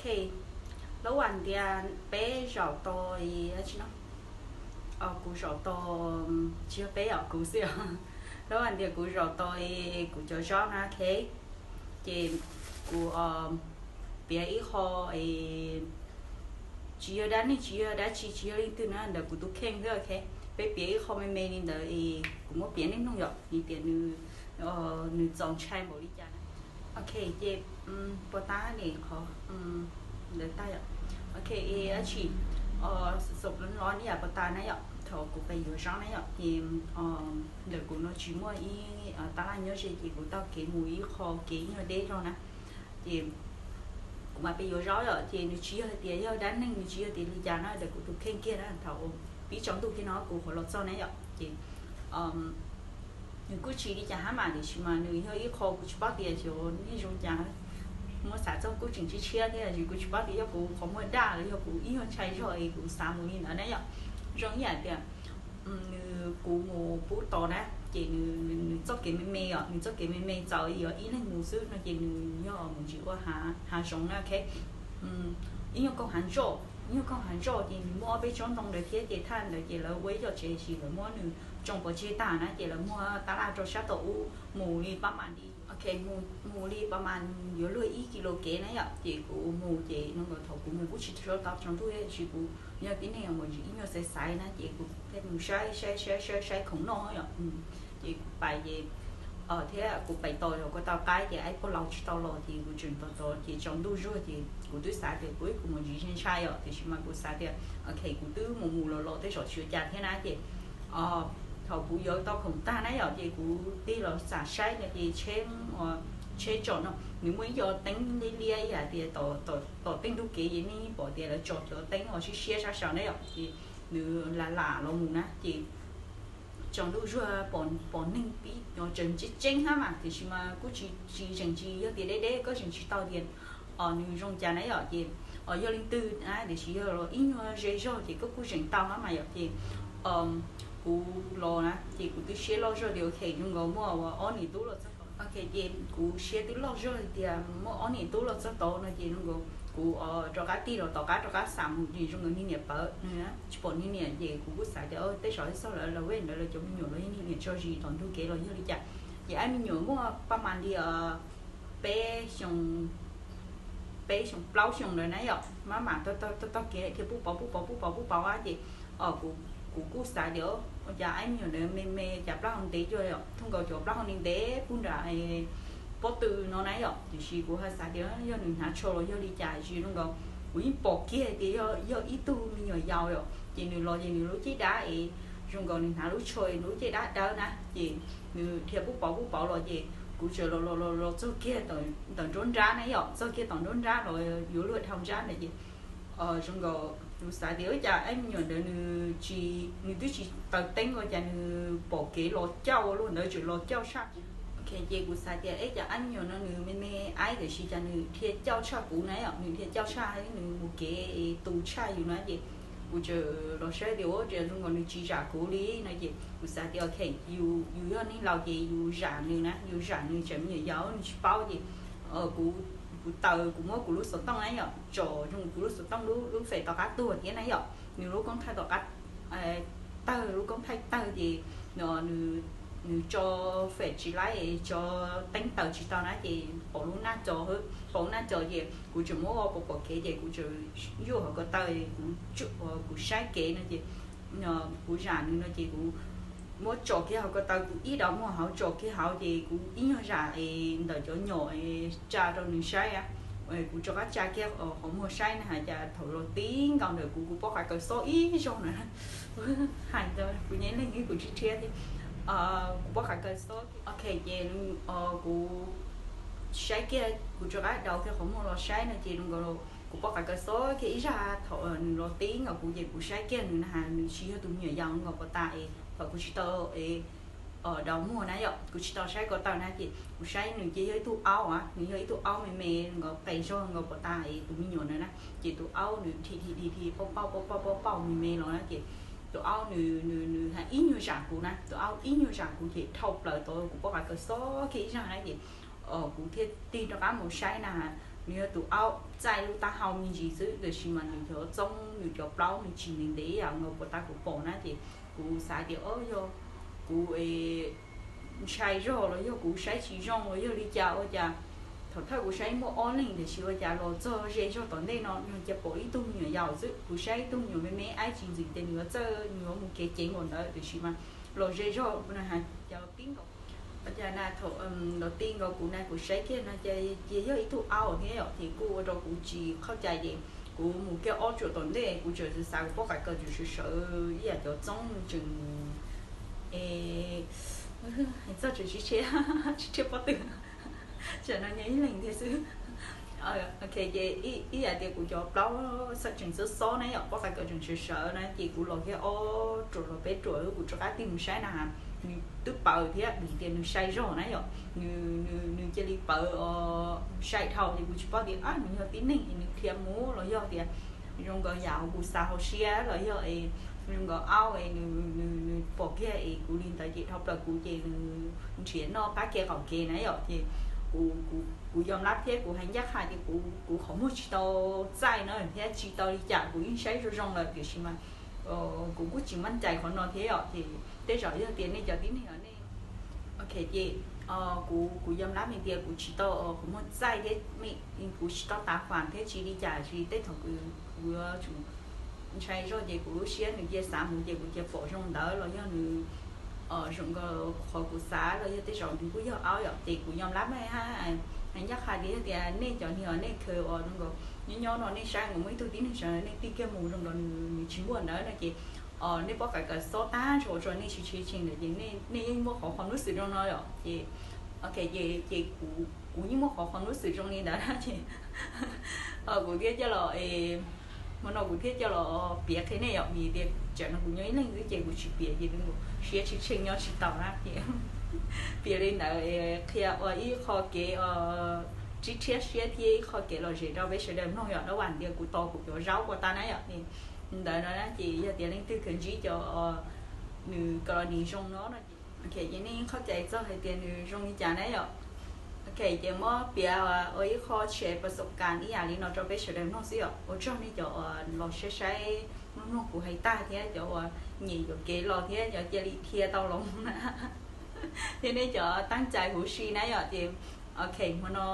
Ok, lub vas ntias peb zaum tau, tsis no, kuv zaum tau, tsis yog peb os, kuv xwb os. Lub vas ntias kuv zaum tau kuv cov zaub na, ok. Ces kuv piav ib qho, tsis yog dab neeg, tsis yog dab tsi, tsis yog leej twg na, ntawm kuv tus kheej xwb, ok. Peb piav ib qho me me li ntawd es kuv muab piav nej mloog yom, vim tias nws txaus ntshai npaum li cas na. Ok, ces puas tas ne qhov ntawd tag yom. Ok, dab tsi, xav los ib yam puas tas na yom, thaum kuv pais yuav zaub na yom, ces ntawm kuv no tsis muaj ib tab laj nyob ze, ces kuv taug kev mus ib qho kev ib nyuag deb zog na. Ces kuv mam pais yuav zaub yom, ces nws tsis yog hais tias yog dab neeg, nws tsis yog tias li cas na, ntawm kuv tus kheej kiag na, thaum pib tsaus ntuj kiag no kuv qhuav los txog na yom, ces nws kuj tsis li cas hab mas, tiam sis mas nws yog ib qho kuv tsis paub tias xyov nej zoo cas, muab xav txog kuj tseem tshiab tshiab thiab, es kuv tsis paub tias yog kuv qhov muag daj los yog kuv ib nyuag ntshai zog es kuv xav mus li ntawd na yom. Zoo ib yam tias nws, kuv mus pub tos na, ces nws txoj kev me me os, nws txoj kev me me txaus yuav ib leeg mus xwb no, ces nws yog mus ntsis ua hav zoov na, ok. Ib nyuag koog hav ntsoj, ib nyuag koog hav ntsoj ces nws muaj ob peb tsob ntoo ntawd thiab, ces thaj ntawd ces lawv ua ib co tsev, ces lawv muab nws tsoo pov tseg tag na, ces lawv muag tab laj rau sab tod ub mus li pab mas li, ok, mus li pab mas yuav luag ib kis lus kev na yom, ces kuv mus ces no thaum kuv mus kuj tsis tshua tau tsaus ntuj, tiam sis kuv yog tib neeg mus ntsis ib nyuag xaiv xaiv na, ces kuv thiaj mus saib saib saib saib saib khoom noj yom. Ces kuv pais ces thiab kuv pais tos los kuv tau qaib ces aib pog laus tsis tau los ces kuv tseem tos tos ces tsaus ntuj zuag ces kuv twb xav tias kuv ib kuv mus ntsis ntshai ntshai yom, tiam sis mas kuv xav tias ok, kuv twb mus mus los los tej zaum tsis ua cas thiab na, ces thaum kuv yuav tau khoom tag na yom, ces kuv tig los xam saib no ces tsheb, tsheb tsom no nws muaj ib co teeb liab liab ib yam tias tom tej ntug kev, ces nej pom tias lawv tsom cov teeb uas siab siab sab saud na yom, ces nws lam lam los mus na, ces tsaus ntuj zuag pom neeg pib tseem tseeb tseeb hab mas, tiam sis mas kuj tsis, tsis zeem tsis yog tias deb deb koj zeem tsis tau tias nws zoo cas na yom, ces yog leej twg na, tiam sis yog ib nyuag ze zog ces koj kuj zeem tau hab mas yom, ces kuv los na ces kuv twb siab loj zog tias ok, zoo nkaus muaj ob niam tub los txog tod, ces kuv siab twb loj zog tias muaj ob niam tub los txog tod no ces zoo nkaus kuv rov qab tig los tom qab rov qab xam mus ces zoo nkaus niag niam pawv, tsis pom niag niam, ces kuv kuj xav tias tej zaum ib txog lawv, lawv ntawd lawv cov me nyuam los yog niag niam tso zis tom ntug kev los yog li cas. Ces aib me nyuam muaj pab mas li peb xyoo, peb xyoo plaub xyoo ntawd na yom, maj mam taug kev thiab pub pauv pub pauv pub pauv pub pauv ces kuv kuj xav tias ua cas aib me nyuam ntawd me me cas plaub hau ntev cuag yom, thooj nkaus cov plaub hau ntev ntev pug nram pob tw no na yom, tiam sis kuv ho xav tias yog nws hnav tsho los yog li cas, zoo nkaus kuv yeej pom kiag tias yog ib tug me nyuam yaus yom, ces nws los ces nws lub caj dab es zoo nkaus nws hnav lub tsho es lub caj dab dawb na, ces nws dhia pub pauv pub pauv los ces kuv tseem los los los txog kiag tom nruab nrab na yom, txog kiag tom nruab nrab los yuav luag dhau nrab ntawd ces zoo nkaus kuv xav tias ua cas aib me nyuam ntawd nws tsis, nws twb tsis taws teeb ua cas nws pom kev los cauj ua luaj ntawd tseem los cauj tshaj kuv. Ok, ces kuv xav tias eb cas aib me nyuam no nws me me aib tiam sis cas nws dhia cauj tshaj kuv na yom, nws dhia cauj tshaj nws mus kev tu tshaj yus na ces kuv tseem los saib tias ua cas zoo nkaus nws tsis zam kuv li no ces kuv xav tias ok, yus yog neeg laus ces yus zam nws na, yus zam nws tseem me nyuam yaus nws tsis paub ces kuv, kuv taws kuv muab kuv lub xov tooj na yom, tsom zoo kuv lub xov tooj lub fem tom qab tuag thiab na yom, nws lub koob thaij tom qab tawg, lub koob thaij tawg ces nws tso fem tsis laib, tso teeb taws tsis tau na ces pom lub naj co, pom lub naj co ces kuv tseem muab pom pom kev ces kuv tseem yuaj hauv ko taw, kuv, kuv saib kev no ces kuv zam nws no ces kuv muab tsom kiag hauv ko taw, kuv ib dav muag hauv tsom kiag hauv ces kuv ib nyuag zam es ntawm cov nyom tsa rau nws saib. Kuv rov qab tsa kiag qhov muag saib na has cas thaum los tib nkaus ntawm kuv, kuv pob qa kaw xob ib zaug na. Hais ntawd kuv nyab leeg kuv tsis thiab thiab, kuv pob qa kaw xob. Ok, ces kuv saib kiag, kuv rov qab daus kiag qhov muag los saib no ces zoo nkaus kuv pob qa kaw xob kiag ib zaj. Thaum nws los tib nkaus kuv ces kuv saib kiag nws na has nws tsis yog tus me nyuam yaus nkaus pov tas es thaum kuv tsis tau daus muag na yom, kuv tsis tau saib ko taw na ces kuv saib nws ces yog ib tug aub a, nws yog ib tug aub me me nkaus qes zog nkaus pov tas es tus me nyuam ntawd na. Ces tus aub nws dhi dhi dhi dhi pauj pauj pauj pauj pauj pauj me me los na ces tus aub nws, nws, nws hais ib nyuag zam kuv na, tus aub ib nyuag zam kuv ces dhau plaws tau kuv pob qa kaw xob kiag ib zaj na ces kuv thiaj tig rov qab mus saib na has Nws yog tus aub txaij lub taub hau me ntsis xwb, tiam sis mas nws cov txoob nws cov plaub nws tsis ntev ntev ib yam nkaus puas tas kuv pom na. Ces kuv xav tias o yog kuv ntshai zog los yog kuv saib tsis zoo los yog li cas ua cas thaum thawj kuv saib muaj ob leeg tiam sis ua cas los txog ze zog tom ntej no no cia pom ib tug me nyuam yaus xwb. Kuv saib ib tug me nyuam me me aib tsis ntxim tias nws yuav txawj nws yuav mus kev ceev nkaus ntawd tiam sis mas los ze zog no hais cas los tib nkaus. Ua cas na thaum los tib nkaus kuv na kuv saib kiag no ces yog ib tug aub thiab yom, ces kuj ua rau kuv tsis qhov cai ces kuv mus kiag ob tsuam tom ntej kuv tseem xav xav kuv pob qa kaws tseem sawv sawv ib yam cov txoob tseem e txog tseem tsis tshiab, tsis tshiab pob tw, tam no nyob ib leeg thiab xwb. Ok, ces ib yam tias kuv cov plaub tseem xob xob na yom, pob qa kaws tseem sawv sawv na ces kuv los kiag ob ruam los peb ruam kuv rov qab tig mus saib na, nws twb pawv thiab vim tias nws sai zog na yom, nws cia li pawv sai dhau ces kuv tsis paub tias nws yog tib neeg es nws dhia mus los yog tias zoo nkaus yam kuv xav hauv siab los yog es zoo nkaus aub es nws pom kiag es kuv li ntawd ces dhau plaws kuv ces nws nrhiav noj qab kev qaum kev na yom. Ces kuv yog lab thiab kuv hais ncaj qha tias kuv qhov muag tsis tau txaij no thiab tsis tau li cas kuv yeej saib zoo zoo lawm tiam sis mas kuv kuj tsis maj cai qhov no thiab yom. Ces tej zaum yog tias nej cov tib neeg nej ok ces kuv yog lab hais tias kuv tsis tau qhov muag txaij thiab, kuv tsis tau tav fam thiab tsis li cas tsis tej thaum kuv yuav tsum ntshai zog ces kuv lub siab nws cia xav mus ces kuv cia pom zoo ntawd los yog nws zoo nkaus qhov kuv xav los yog tej zaum nws kuj yog aub yom. Ces kuv yog lab hais ncaj qha tias yog tias nej cov niag nej khaws os zoo nkaus nyob nyob no nej saib nkaus muaj ib tug tib neeg sawv nej tig kiag mus zoo nkaus nws tsis muaj ntawd no ces nej pob qa kaws xob tag nrho ua rau nej tsis tshee tshee ntawd ces nej yeej muaj qhov qhov hnub xwm zoo no yom. Ces ok ces kuv yeej muaj qhov qhov hnub xwm zoo li ntawd na ces kuv thiaj coj los hmo no kuv thiaj coj los piav qhia nej yom, vim tias tsam no kuv nyob ib leeg xwb ces kuv tsis piav ces siab tsis tsheej nyob tsis tau na ces piav li ntawd qhia ua ib qho kev rib rhiab siab thiab ib qho kev lom zem rau peb sawv daws mloog yom. Dab vam tias kuv tos kuv cov zaub ua tag na yom, ntawd no na ces yog tias leej twg khaws ntsib cov nws ka los nis zoo no no ces ok ces nej yeej qhov cai txog hais tias nws zoo li cas na yom. Ok ces muab piav ua ib qho tshare pas xaum kas ib yam li no rau peb sawv daws mloog xwb yom. Ua tsaug nej cov uas los saib saib mloog mloog kuv hais tag thiab cov uas nyem yuam kev los thiab cov cia li dhia tau los na thiab nej cov teeb cai huv si na yom. Ces ok hmo no